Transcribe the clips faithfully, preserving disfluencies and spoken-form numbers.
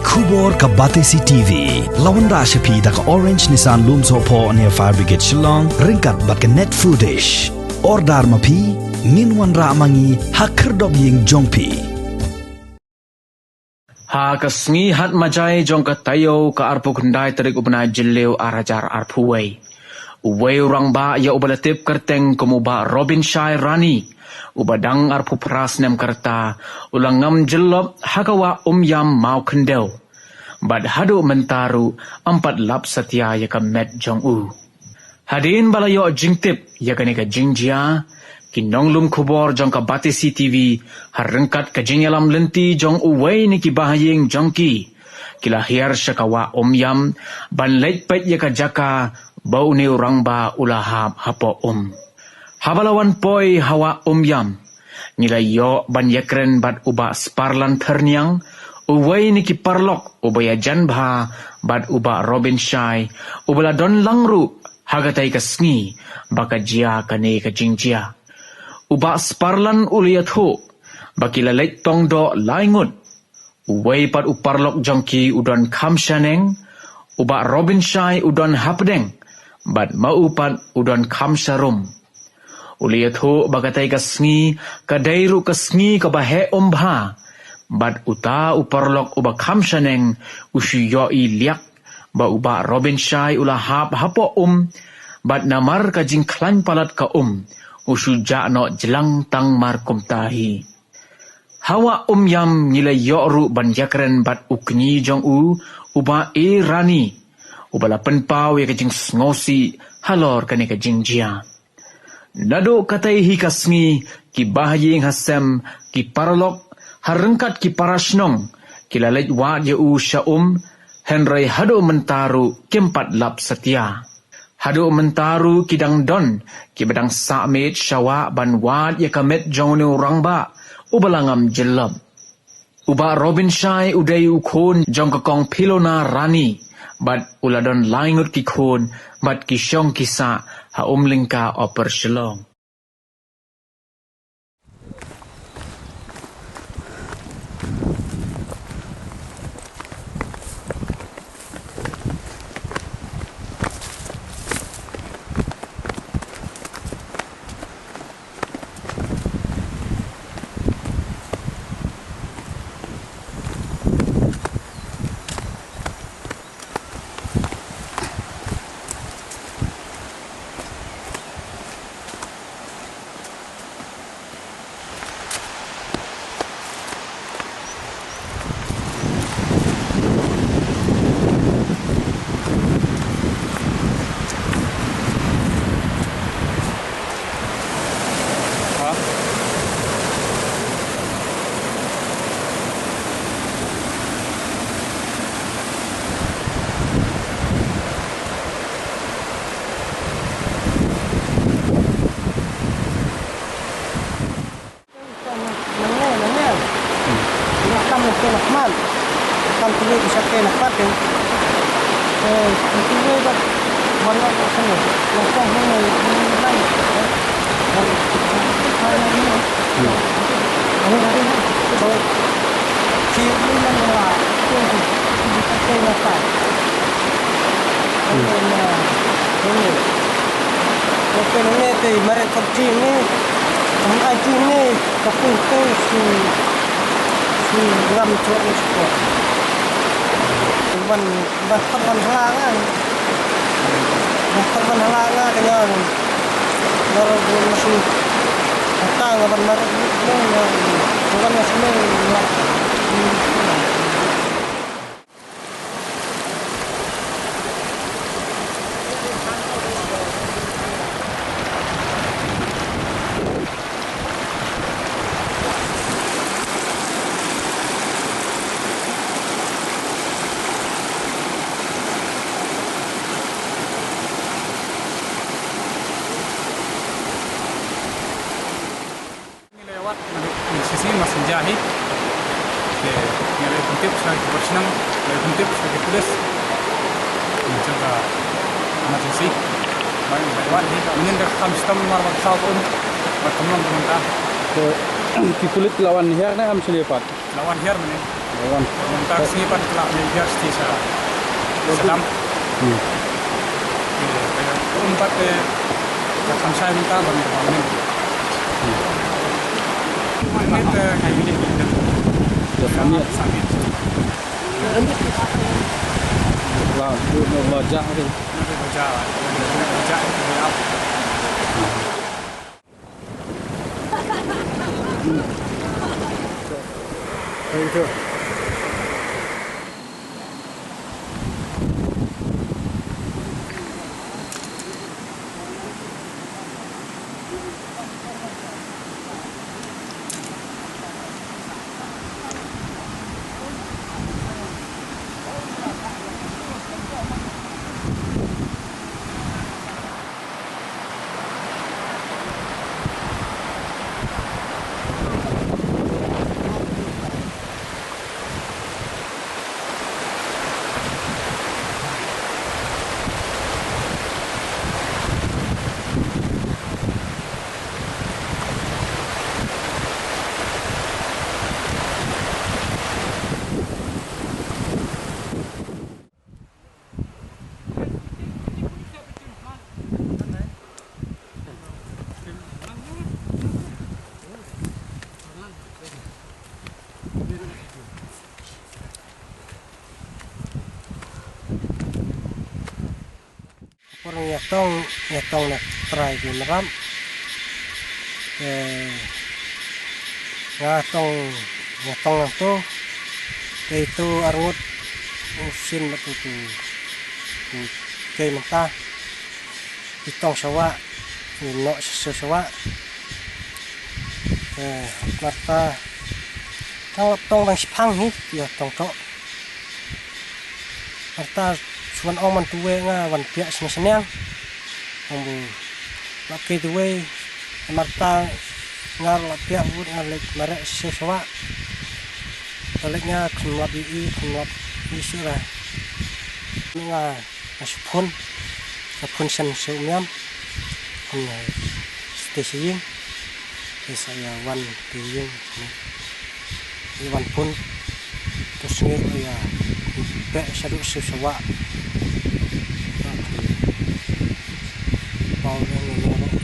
Khubor ka Batesi T V la wanrah sha phi da ka Orange Nissan Lumsohphoh near Fire Brigade Shillong ryngkat bad ka Net Foodish. Order ma phi, ngin wanrah ma ngi ha khyrdop ïing jong phi. Ha ka sngi Hat Majai jong ka taïew ka arphew khyndai tarik u bnai Jylliew ar hajar arphew wei, uwei u rangbah ïa uba la tip kyrteng kum u Bah Robin Shai Rani, uba dang arphew phra snem ka rta, u la ngam jyllop ha ka wah Umïam Mawkhyndew. Bad haduh mynta ruh ym pat lap satia ïa ka met jong u. Hadien ba la ïoh jingtip ïa kane ka jingjia, ki nonglum khubor jong ka Batesi T V ha ryngkat ka jingïalam lynti jong uwei na ki bahaïing jong ki, ki la hiar sha ka wah Umïam ban leit peit ïa ka jaka ba une u rangbah u la hap hapoh um. Haba la wan poi ha wah Umïam, ngi la ïoh ban ïakren bad u Bah Sparlan Thyrniang, uwei na ki paralok uba ïajan bha bad u Bah Robin Shai, uba la don lang ruh ha katei ka sngi ba ka jia kane ka jingjia. U Bah Sparlan u la ïathuh ba ki la leit tong doh lai ngut. Uwei pat u paralok jong ki u don kham shaneng, u Bah Robin Shai u don hapdeng, bad ma u pat u don kham sharum. U la ïathuh ba katei ka sngi ka dei ruh ka sngi kaba heh um bha. Bad uta u paralok uba kham shaneng u shu ïohi liak ba u Bah Robin Shai u la hap hapoh um, bad namar ka jingkhlaiñ palat ka um, u shu jah noh jlang tang mar kumta hi. Ha wah Umïam ngi la ïoh ruh ban ïakren bad u kñi jong u, u Bah A Rani, uba la pynpaw ïa ka jingsngewsih halor kane ka jingjia. Naduh katei hi ka sngi, ki bahaïing hasem, ki paralok, ha ryngkat ki parashnong, ki la leit wad ïa u sha um, hynrei haduh mynta ruh kim pat lap satia. Haduh mynta ruh ki dang don kiba dang sah miet sha wah ban wad ïa ka met jong une u rangbah uba la ngam jyllop. U Bah Robin Shai u dei u khun jong ka Kong Philona Rani, bad u la don lai ngut ki khun, bad ki shong ki sah ha Umlyngka, Upper Shillong. Oke, ne te mare kop ji ne. Ang ai ji ne, kop tu tu si, si ngam chok ni siko. Ban, ban kop ban hala nga. Ban kop ban hala nga kenyang. Baru belum masih datang ban mare ni, ni, ni. Bukan masih ni, ni. Ngi la ïa wad naduh shisien ma shisha hi. Te ngi la ïa pyntip sha ki por shnong, la ïa pyntip sha ki pulit. Ngi jong ka emergency. Ba ngi la ïa wad hi. Mynnin da kham shitom mar ba saw ka um. Ba kam long kumta. Te ki pulit la wan hiar ne kham shane pat? La wan hiar mynnin. Wan. Mynta ka sngi pat ka la mih biar sti sa. Sa dam. Hmm. Ka um pat te ka kham shai mynta ban ban ning. Hmm. Mynta ka ini. Ya, sa miet. Sa miet. La, la, la, ja, okay. La, ja, la, ja, la. Por ngi ïa tong, ngi ïa tong na trai ki mrap. Eh, nga tong, nga tong nangto. Te ito arngut u sien bad uto u kei mynta. I tong sha wah, i noh sha sha wah. Eh, marta tang lap tong dang shipang hi, ïa tong tok. Marta shu wan ong man tu wei nga wan piah sniang sniang. Ong bu lap kei tu wei. Marta nga lap piah wut nga leit mareh sha sha wah. Ka leit nga kham lap i i kham lap i shu la. Nga nga shu phone. Nga phone shen shu miam. Kham, eh, stay sha ïing. Te sa ïa wan te ïing. Ïa wan phone. Te sngi ruh ïa beh shaduh shu sha wah. Pau leng ïa ruh.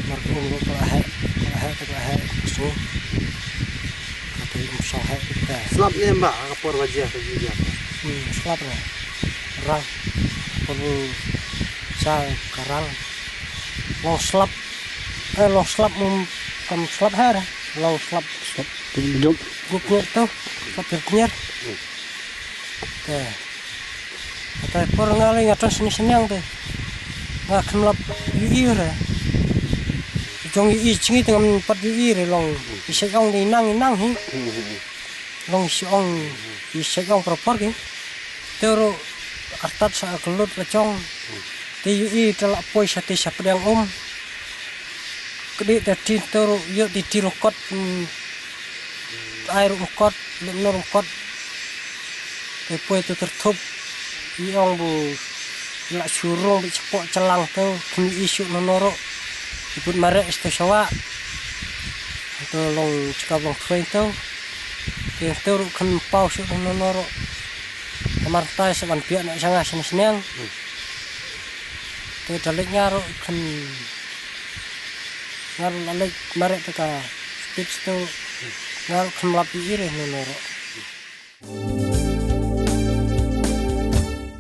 Mar kum ruh ka la heh, ka la heh, ka la heh, sngi. Ka te um shong heh te. Slap ne em ba, ka por ba jia ka jia. Hmm, slap re. Rang. Por bu sa ka rang. Long slap. Eh, long slap mum kam slap her. Long slap. Slap. Jom. Guk nyer tu. Slap pir nyer. Te. Te por nga lei nga ton sini siniang te. Nga kham lap yu i re. Jong yu i chingi te ngam pat yu i re long. I shai ong de nang i nang hi. Long i shai ong, i shai ong por por ki. Te ruh artat sa ka lut la jong. Te yu i te la poi sa te sa pdiang um. Kdi te tin te ruh yu ti ti ruh kot. Mm. Ai ruh kot, lem no ruh kot. Te poi te terthup. I ong bu la surung bi chapoh chalang te. Kni i shu no no ruh. I put mareh sto shawa. Te long chika long train te. Te te ruh khan pau shu no no ruh. Kamar tai sa ban piak na changa sini siniang. Te da lek nga ruh khan nga ruh la lek mareh te ka speed sto. Nga ruh khan lap i ire no no ruh.